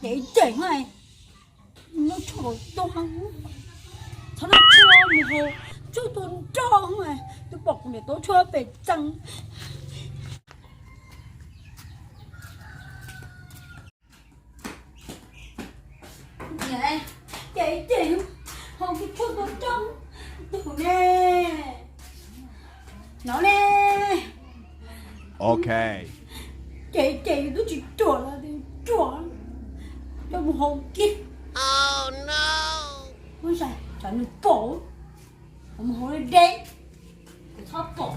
Ces ces, noj tshuaj tuag, txhob noj tshuaj mus haus tshuaj tuag nrog, twb pom kuv niam tuav tshuaj pem txee. Ces ces, haus tshuaj tuag nrog tus ne, no ne. Ok. Ces ces twb tsis ruam los ruam, coj mus haus kiag. Tsam nws pom, mus haus deb, txhob pom.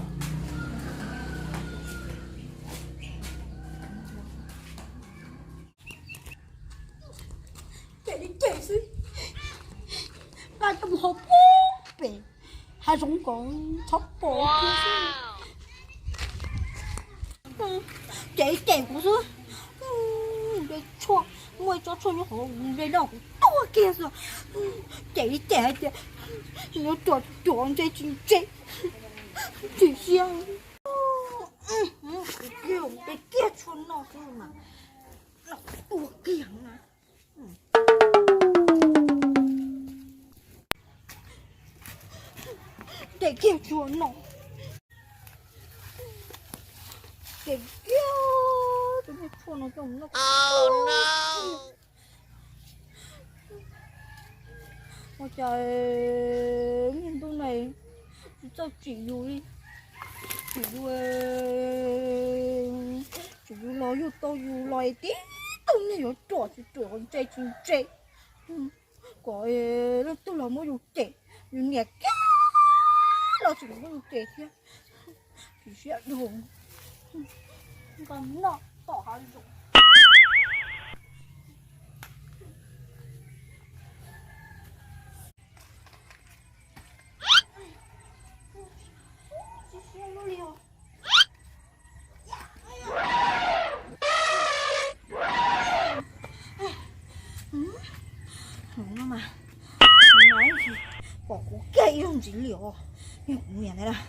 Ces ces xwb, nqa coj mus haus pub pem hav zoov kom txhob pom kiag xwb. Ces ces kuv xwb, nte tshuaj, muaj ib tsob tshuaj nyob hauv nte no kuv tuag kiag xwb. Ces ces hais tias yuav ruam ruam, ntse tsis ntse, tsis siab. Nte kiag tshuaj no xwb mas, no tuag kiag na. Nte kiag tshuaj no, nte kiag tus niag tshuaj no coj mus noj. Ua cas niag ntuj no tsis txawj tsim yus li, tsim yus, tsim yus los yug tau yus los tib tug niag yuav ruam tsis ruam, ntse tsis ntse, kom leej twg los muab yus cem, yus niam kiag los tseem muab yus cem thiab. Tsis siab dua, nqa noj tom hav zoov. Tsis siab li os. Hnub no mas, hnub no pom kuv kiag ib zaug ntxiv li os. Yog kuv niam ntawd,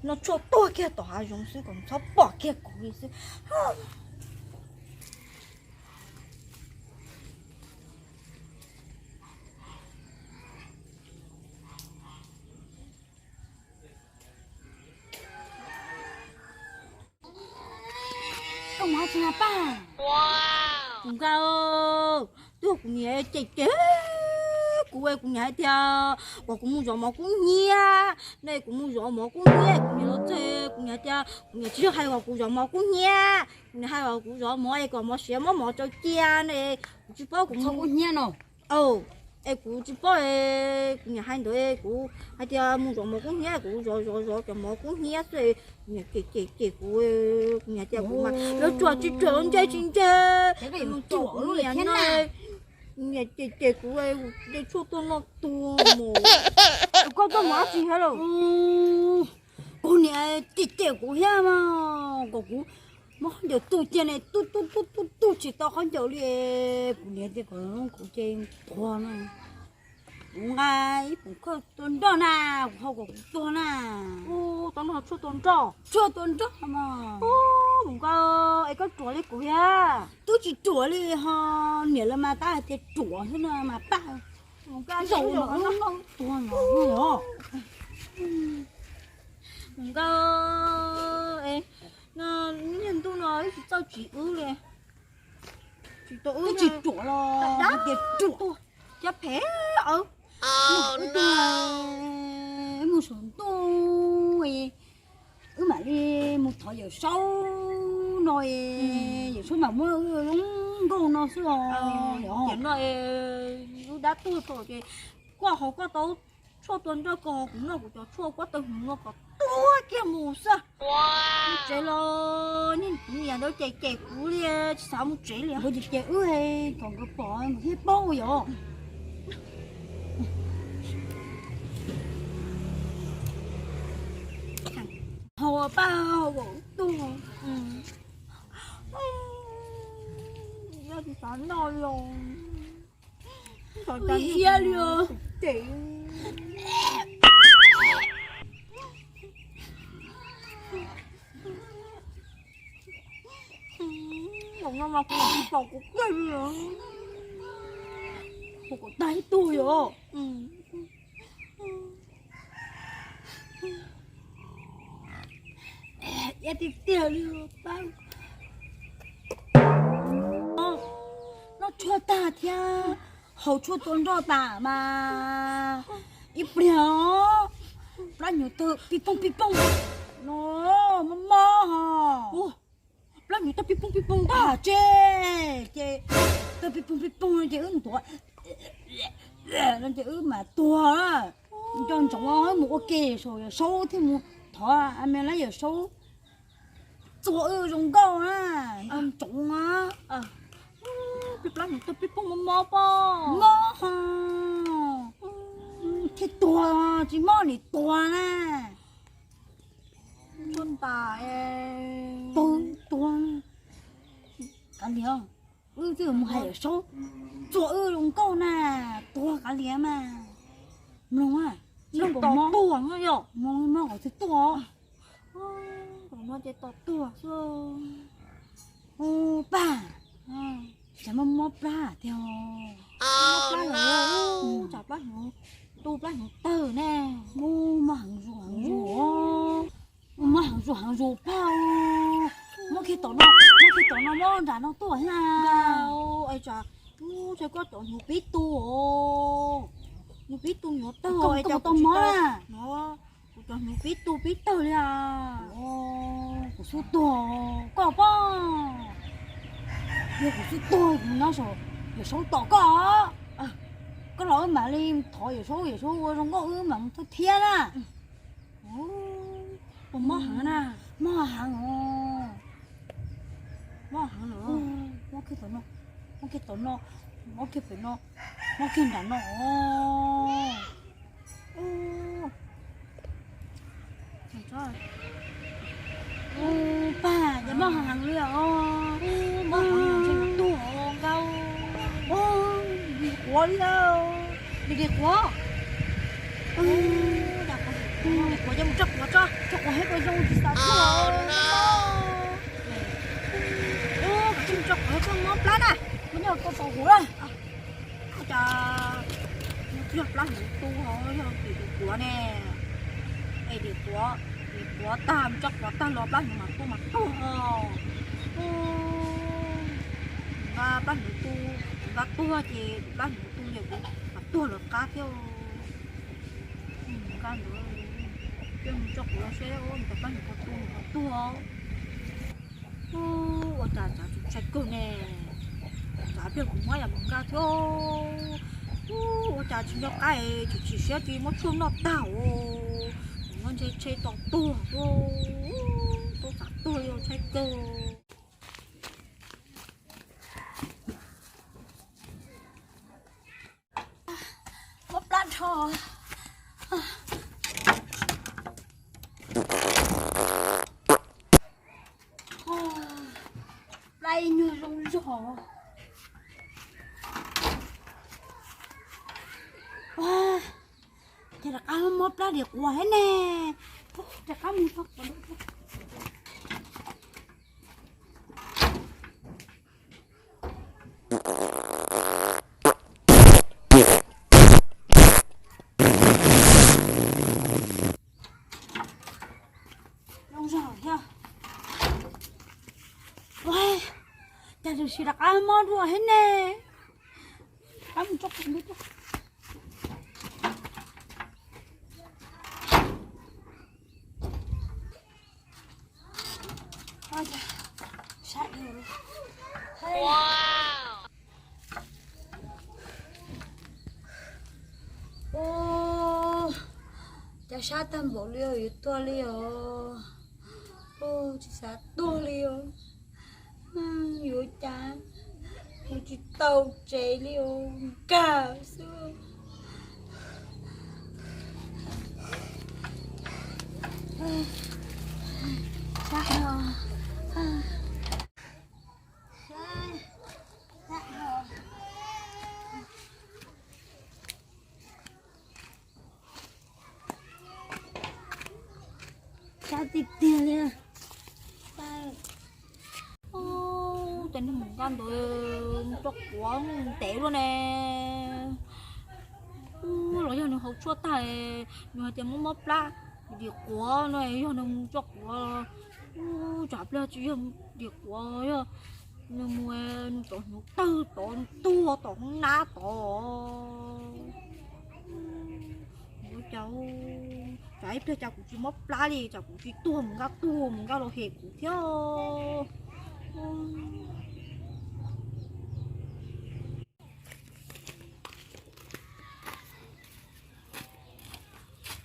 noj tshuaj tuag kiag tom hav zoov xwb kom txhob pom kiag kuv li xwb. Koj mus hais tsis na paj? Kuv nkauj, twb yog kuv niam cem cem kuv, kuv niam hais tias kom kuv mus zov mov kub hnyiab ne, kuv mus zov mov kub hnyiab, kuv niam los txog kuv niam tias, kuv niam tsis yog hais kom kuv zov mov kub hnyiab, kuv niam hais kom kuv zov mov es kom mov siav muab mov tsau cia ne, kuv tsis paub kuv mus kub hnyiab no. Es kuv tsis paub, kuv niam hais ntawd, kuv hais tias mus zov mov kub hnyiab, kuv zov zov zov cov mov kub hnyiab xwb, kuv niam cem cem cem kuv, kuv niam tias kuv mas yuav ruam tsis ruam, ntse tsis ntse, mus cem kuv niam no, kuv niam cem cem kuv, nte tshuaj tuag noj tuag mus. Koj tuaj mus dab tsi thiab lauj? Kuv niam cem cem kuv thiab mas, kom kuv muab khaub ncaws tu cia ne, tu tu tu tu tu tsis tau khaub ncaws li. Kuv niam tias kom kuv ces tuag no, kuv nqa ib poom khawj tua nroj na, kuv hau kom kuv tuag na. Ub, tau noj tshuaj tua nroj. Tshuaj tua nroj mas. Ub, mus nkauj, es koj ruam li kuv thiab? Twb tsis ruam li ho, niam lawv mas tab hais tias ruam xwb no mas paj. Mus nkauj, zaum no tuag no os. Mus nkauj, es no niag ntuj no wb tsis txawj tsim wb li. Tsis tau wb tsis ruam los hais tias ruam, cab phem. Wb mus saum ntuj, wb mam li mus thov Yawm Saub no, Yawm Saub mam muab wb zoo nkauj no xwb os. Tiam no wb dab tuag thaum ces koj hau koj tau tshuaj tua nroj, koj hau kuv noj kuv cov tshuaj, kuv tau hwv no kom tuag kiag mus xwb. Mus tsev los niag kuv niam ntawd cem cem kuv li, tsis xav mus tsev li. Kuv ces ces wb kom nkawd pom nkawd thiaj paub yom. Hau paj hau kom tuag. Tsis xav noj li os. Tsis xav li os. no mas kuv tsis pom kuv kiag li. Kuv tag ib tug yom. Iab tiag tiag li. Noj tshuaj tag thiab haus tshuaj tua nroj tas mas ib pliag plab hnyuv tawg pib poog pib poog no, mob mob ho. Plab hnyuv tawg pib poog pib poog ntag. Ces, ces tawg pib poog pib poog no ces wb ntuav no ces wb mam tuag. Nco ntsoov wb mus ua ke saum Yawm Saub thiaj mus thov a me lab Yawm Saub txua wb zoo nkauj na. Nco ntsoov na. Pib plab hnyuv tawg pib poog mob mob pob. Mob ho. Thiaj tuag, tsis mob nim tuag na. Tuag ntais. Tuag, tuag. Kav liam, wb twb mus hais Yawm Saub txua wb zoo nkauj na, tuag kav liam mas. Mloog, mloog kom mob, mloog mob kom txhob tuag. Ub, pag, cas mob mob plab tiag. Mob plab lawm, tsam plab hnyuv tu plab hnyuv tawg ne. Ub, mob heev zuj heev zuj, mob heev zuj heev zuj pag. Mob kiag tom no, mob kiag tom no, mob nram no tuaj thiab na. Ub, tsam, ub, tsam koj cov hnyuv pib tu os. Hnyuv pib tu hnyuv tawg es cas kuv tsis tau no. Kuv cov hnyuv pib tu pib tawg li as. Kuv xub tuag koj pob. Yog kuv xub tuag kuv nyob saum Yawm Saub tos koj. Koj los wb mam li thov Yawm Saub, Yawm Saub ua zoo nkauj wb mam mus thawj thiab na. Mob heev na. Mob heev os. Mob heev na. Mob kiag tom no, mob kiag tom no, mob kiag pem no, mob kiag nram no os. Ub, pag, ces mob heev li os. Mob heev ntshe yuav tuag nkaus. Dim quav li, dim quav. Dim quav, dim quav, cia mus tso quav tso, tso quav thiab quav zoo tsis xav tuag. Ub, cia mus tso quav thiab mob plab na. Kuv nyob koj tos kuv na. Ua cas yog plab hnyuv tu ho yog tim tus quav ne? Es dim quav, dim quav tag, tso quav tag los plab hnyuv mas tu mas tuag os. Nqa plab hnyuv tu, nqa tuag ces plab hnyuv tu ces kuv mas tuag lawm qab thiab. Nqa ntawd, cia mus tso quav los seb nws cov plab hnyuv puas tu nws puas tuag. Ub, ua cas tsav tsis ntshai kawg ne. Tsav pliag kuv muab yam mus nkag thiab. Ub, ua cas tsis nco qab es tsis tsis siab tsis muab tshuaj noj tag os. Kuv muab ntshe tshe tos tuag, tuaj txav tuag li ntshai kawg. Mob plab dhau. Plab ib nyuag zoo zog. Ces rov qab mob plab dim quav thiab ne. Rov qab mus tso quav. Zoo zog thiab. Cas tus tsis rov qab mob dua thiab ne. Rov qab mus tso quav. Ub, cas sab tag npaum li os, yuav tuag li os. Ub, tsis xav tuag li os. Yuav cas kuv tsis tau tsev li os, nkag xwb. Sab tiag tiag li. Ub, cov neeg mus Ntawd mus tso quav ntev luaj ne. Los yog nws haus tshuaj tag, nws hais tias muab mob plab dim quav no, yog nws mus tso quav, tsam pliag tsis yog dim quav, yog nws mus nws tom hnyuv tawg tod, nws tuag tom hoob nab tod. Ua cas, tsam ib pliag cas kuv tsis mob plab li, tsam kuv tsis tuag, mus nkaj tuag mus nkaj los hem kuv thiab.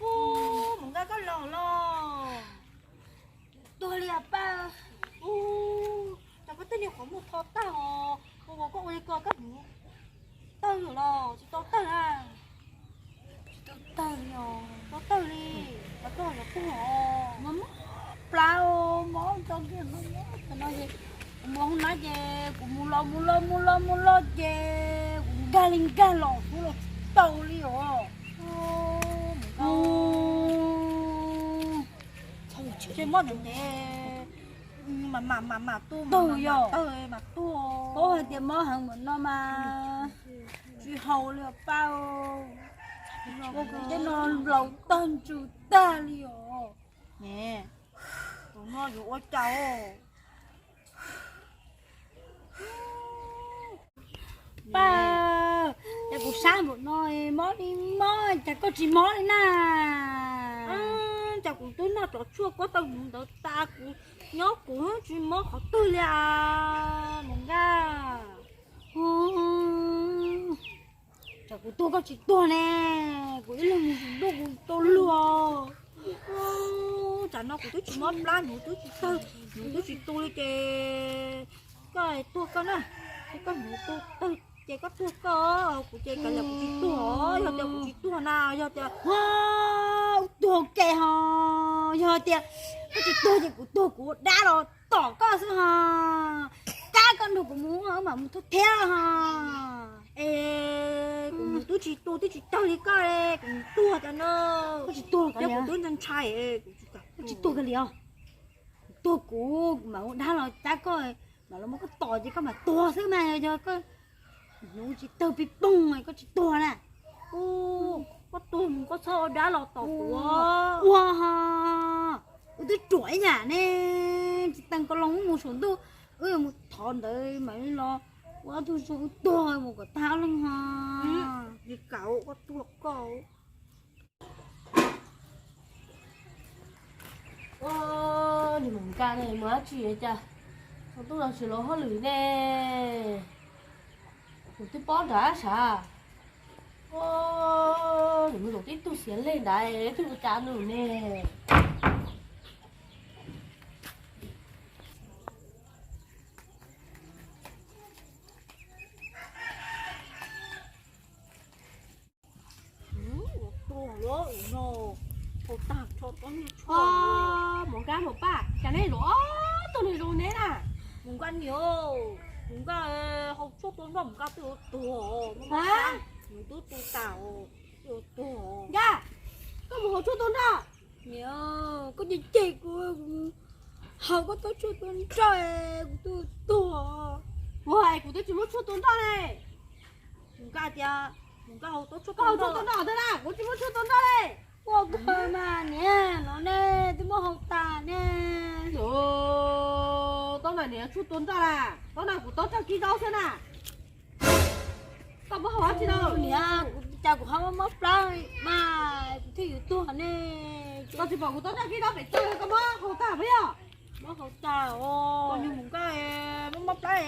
Ub, mus nkaj koj los los. Tuag li os pab. Ub, cas koj tej niag qhov muag tho tag os, ua koj ua li ko koj hnyuv tawg los tsis tau tawg na? Tsis tau tawg li os. Tau tawg li, koj tuag los tuag os. Mob plab, mob tso kiag no, tam no ces kuv mus hoob nab ces kuv mus los mus los mus los mus los ces kuv nkag li nkag los kuv los tsis tau li os. Mob ntev ntev, mam mam mam mam tuaj, tawg yog tawg mam tuaj. Paub hais tias mob heev npaum no mas tsis haus li os pab. Ua kuv tej no laus tag ntsws tag li os. Tus no yuav ua cas? Pab, cas kuv sab npaum no mob li mob, cas koj tsis mob li na? Cas kuv twb noj cov tshuaj kuab tau hnyuv ntawd tas, kuv nyob kuv tsis mob qhov twg li as, Mus Nkaj. Cas kuv tuag koj tsis tuag ne? Kuv ib leeg mus ntuj kuv tau luag. Tsam no kuv twb tsis mob plab, hnyuv twb tsis tawg, hnyuv twb tsis tu li ces koj tuag koj na. Ces koj hnyuv tu tawg ces koj tuag koj, kuv ces kav liam kuv tsis tuag. Yog tias kuv tsis tuag na, yog tias ub tuag ke ho, yog tias koj tsis tuag ces kuv tuag kuv ua dab los tom koj xwb ho. Kab koj nrog kuv mus mam mus tuag thiab ho. Es kuv hnyuv twb tsis tu twb tsis tawg li koj, kuv mus tuag tas no. Koj tsis tuag, koj kuv twb ntshai ntshai. Koj tsis tuag koj li os. Kuv tuag kuv mam ua dab los cab koj, mam los muab koj tom ces koj mam tuag xwb mas, yog koj hnyuv tsis tawg pib poog koj tsis tuag na. Koj tuag mus koj txhob ua dab los tom kuv. Ua ho, wb twb ruam ib yam ne, tsis tees ko loo wb mus saum ntuj, wb yuav mus thov ntawd mam li los ua ob tug zoo wb tuag mus kom tag ob leeg ho. Li kaum koj tuag koj. Ua, nws mus nkag ne mus dab tsi cas tsaus ntuj no tsis los hauj lwm ne. Nws twb pob nrad sav. Ua, nws mus zaum tib tug xiav lej nrad twb ua cas nws ne. Mus nkag mus pab, cas neb zaum ob tug nws zaum neb na. Mus nkag niam, mus nkag haus tshuaj tua nroj, mus nkag twb ua tuag, mus twb tu tas ua tuag. Nkag, koj mus haus tshuaj tua nroj. Niam, koj cem cem kuv, kuv haus koj tau tshuaj tua nroj, kuv twb ua tuag. Ua, kuv twb tsis muab tshuaj tua nroj ne. Mus nkag tias, mus nkag haus tau tshuaj, koj haus tshuaj tua nroj thiab na, kuv tsis muab tshuaj tua nroj ne. Ua kawg mas niam, no ne, twb muab haus tas ne. Taub na niam, tshuaj tua nroj na, taub na kuv taub tso kib zaub xwb na. Koj muab haus dab tsi no? Niam, cas kuv ho mob plab mas kuv thiaj yuav tuag ne. Koj tsis pom kuv taub tso kib zaub pem txaj, koj muab haus tag puas yog? Muab haus tag os. Koj nyuag mus nkaj, mob mob plab,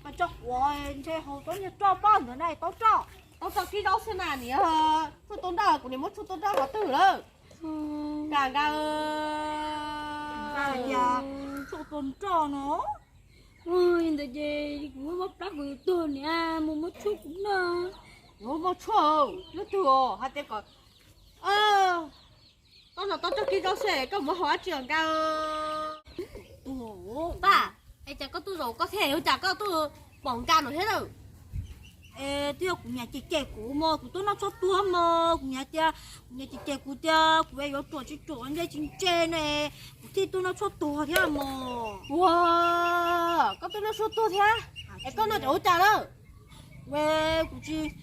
koj tso quav ntshe haus tau niag roj pob ntawd na, taub tso. Taub tso kib zaub xwb na niam, tshuaj tua nroj kuv niam muab tshuaj tua nroj qhov twg lawm? Nkaj nkaj, tshuaj tua nroj no. Ntawd ces kuv mob mob plab kuv yuav tuag niam, mus muab tshuaj kuv noj. Yuav muab tshuaj lub twg hais tias kom, koj no tau tso kib zaub xwb koj muab haus dab tsi os nkaj? Pab, es cas koj tuaj zaum koj thiaj ua cas koj tuaj pom nkaj no thiab lawm? Es twb yog kuv niam cem cem kuv mog, kuv tuaj noj tshuaj tuag mog, kuv niam tias, kuv niam cem cem kuv tias kuv yuav ruam tsis ruam, ntse tsis ntse ne, kuv thiaj tuaj noj tshuaj tuag thiab mog. Ua, koj tuaj noj tshuaj tuag thiab? Es koj noj cov ua cas lawm? Kuv tsis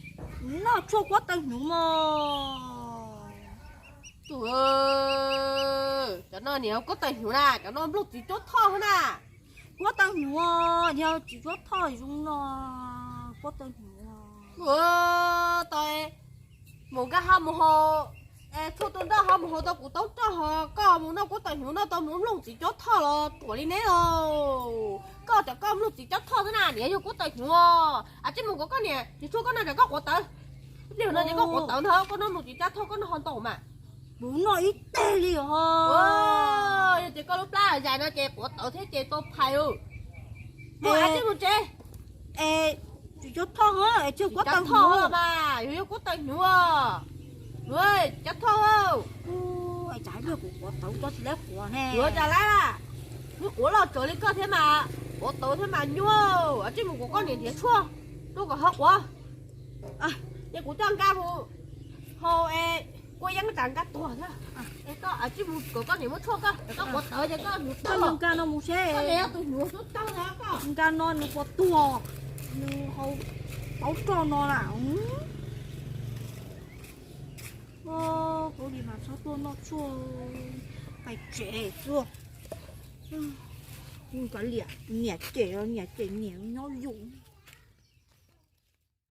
noj tshuaj kuab taw hnyuv mog. Tus, cov no niam kuab taw hnyuv na, cov no nplooj txiv cuab thoj xwb na. Kuab taw hnyuv, yog txiv cuab thoj zoo no, kuab taw hnyuv. Tus, tau, mus nkag ho mus haus, tshuaj tua nroj ho mus haus tau kuv taub roj ho koj mus noj kuab taw hnyuv noj tau mus nplooj txiv cuab thoj los ruam li neb lauj. Koj cov koj nplooj txiv cuab thoj xwb na, niam yog kuab taw hnyuv. As, tsij mus kom koj niam tsis tshuaj koj noj ces koj quav tawv. Ib pliag no ces koj quav tawv ntag, koj noj nplooj txiv cuab thoj koj noj ho ntau mas. Kuv noj ib teg li os. Yog tias koj lub plab zais no ces quav tawv thiab ces tau phais. Mus, as, tsij mus tsev. Es txiv cuab thoj, es tsis kuab taw hnyuv mas, yog kuab taw hnyuv. Cuab thoj, kuv quav tawv koj tsis lab quav ne. Yuav cas lab, nws quav loj tsawv li koj thiab mas, quav tawv thiab mas nyuaj. Tsij mus kom koj niam nrhiav tshuaj rau kom ho quav. Ces kuv coj nkaj mus haus es kua yeeb tsam nkaj tuag thiab. Es koj tsij mus kom koj niam muab tshuaj koj, koj quav tawv ces koj hnyuv tawv. Nkaj no mus seb, koj niam yog tus hnyuv xub tawg na koj. Nkaj no nws puas tuag, nws haus taub roj no na. Ua li mas txhob tuaj noj tshuaj, pais tsev xwb. Kuv kav liam, niam cem los niam cem, niam nyob zoo.